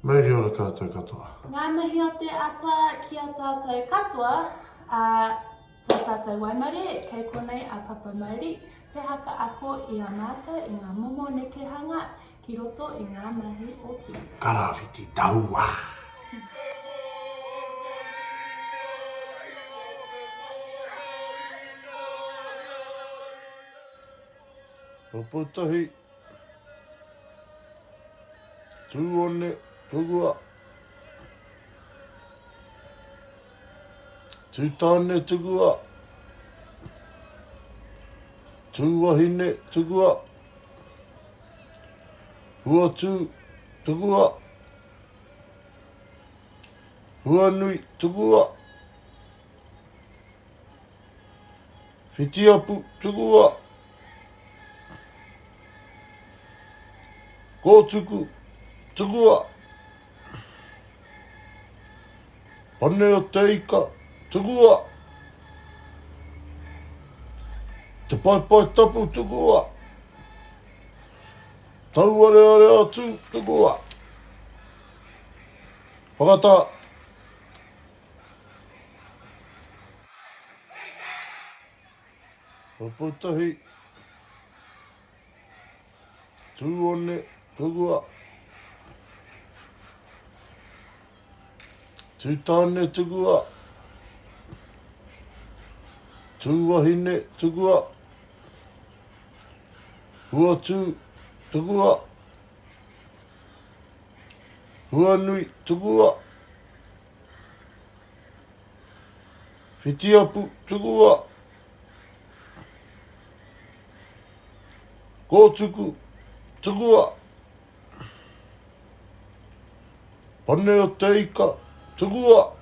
Mauri ora koutou katoa. Ngā mihi o te ata ki a tātou katoa, ā, tō tātou waimarie, kei konei a Papa Mauri, te haka ako i a mātou i ngā momo nekehanga ki roto i ngā mahi o Tū. Karawhiti taua! Ōpōtahi. Tūone, tukua. Tūtāne, tukua. Tūwahine, tukua. Huatū, tukua. Huanui, tukua. Whitiapu, tukua. Kōtuku, tukua. Pane o te ika, tukua. Te paepae tapu, tukua. Tauarearea atu, tukua. Whakatā. Ōpōtahi, Tūone, Tukua, Tūtāne, Tukua, Tūwahine, Tukua, Huatū, Tukua, Huanui, Tukua. Whitiapu, tukua. Kōtuku, tukua. Pane o te ika, tukua.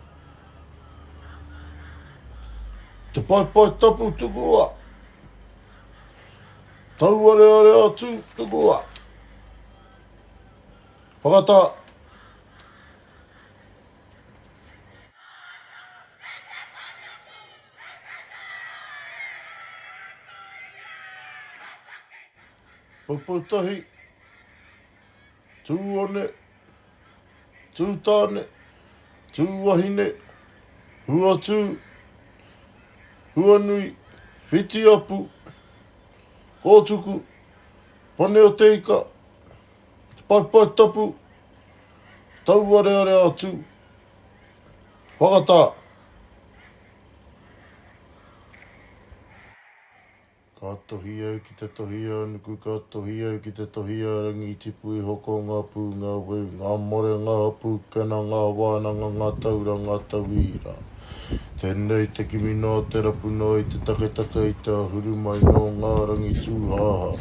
Te paepae tapu, tukua. Tauarearea atu, tukua. Whakatā. Poupoutahi, Tūone, Tūtāne, Tūwahine, Huatū, Huanui, Whitiapu, Kōtuku, Pane o te Ika, Te Paepae Tapu, Tauarearea atu, whakatā. Ka tohi au ki te tohi a nuku, ka tohi au ki te tohi a rangi, tipu iho ko ngā pū, ngā weu, ngā more, ngā pūkena, ngā wānanga, ngā taura, ngā tauira. Tēnei te kimi noa, te rapu noa i te taketake i te āhuru mai nō ngā rangi tūhāhā.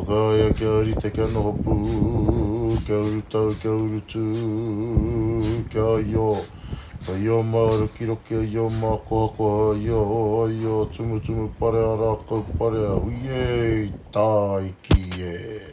Whakaaea kia rite, kia noho pū, kia urutau, kia urutū, kia io. Io mā rokiroki, io mā kohakoha, io, io, tumutumu parea rākau parea, hui e, tāiki e.